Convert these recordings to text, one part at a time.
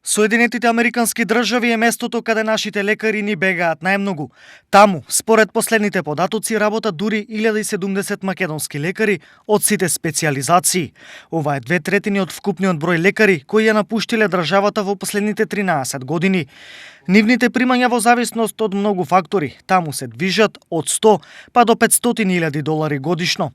Соединетите Американски држави е местото каде нашите лекари ни бегаат најмногу. Таму, според последните податоци, работат дури 1070 македонски лекари од сите специјализации. Ова е 2/3 од вкупниот број лекари кои ја напуштиле државата во последните 13 години. Нивните примања во зависност од многу фактори таму се движат од 100 па до 500.000 долари годишно.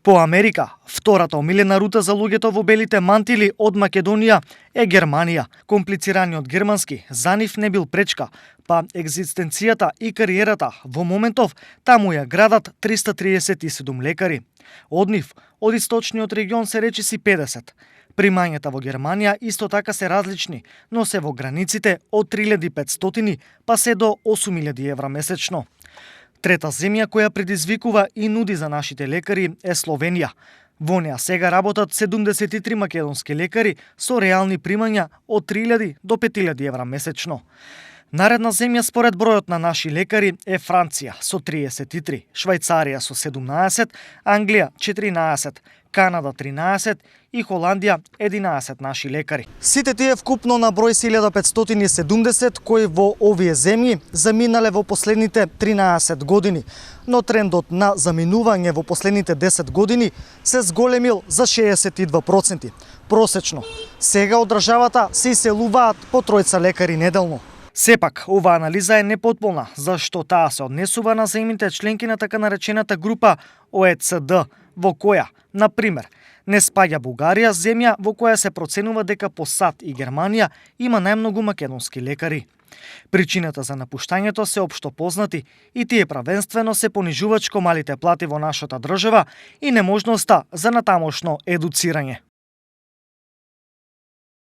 По Америка, втората омилена рута за луѓето во белите мантили од Македонија е Германија. Комплицираниот германски за нив не бил пречка, па екзистенцијата и кариерата во моментов таму ја градат 337 лекари. Од нив, од источниот регион се речиси 50. Примањата во Германија исто така се различни, но се во границите од 3500 па се до 8000 евра месечно. Трета земја која предизвикува и нуди за нашите лекари е Словенија. Во неа сега работат 73 македонски лекари со реални примања од 3000 до 5000 евра месечно. Наредна земја според бројот на наши лекари е Франција со 33, Швајцарија со 17, Англија 14, Канада 13 и Холандија 11 наши лекари. Сите тие вкупно на број 1570 кои во овие земји заминале во последните 13 години, но трендот на заминување во последните 10 години се зголемил за 62%. Просечно, сега од државата се иселуваат по тројца лекари неделно. Сепак, ова анализа е непотполна, зашто таа се однесува на земјите членки на така наречената група ОЕЦД, во која, на пример, не спаѓа Бугарија, земја во која се проценува дека по САД и Германија има најмногу македонски лекари. Причината за напуштањето се општо познати и тие правенствено се понижувачко малите плати во нашата држава и неможноста за натамошно едуцирање.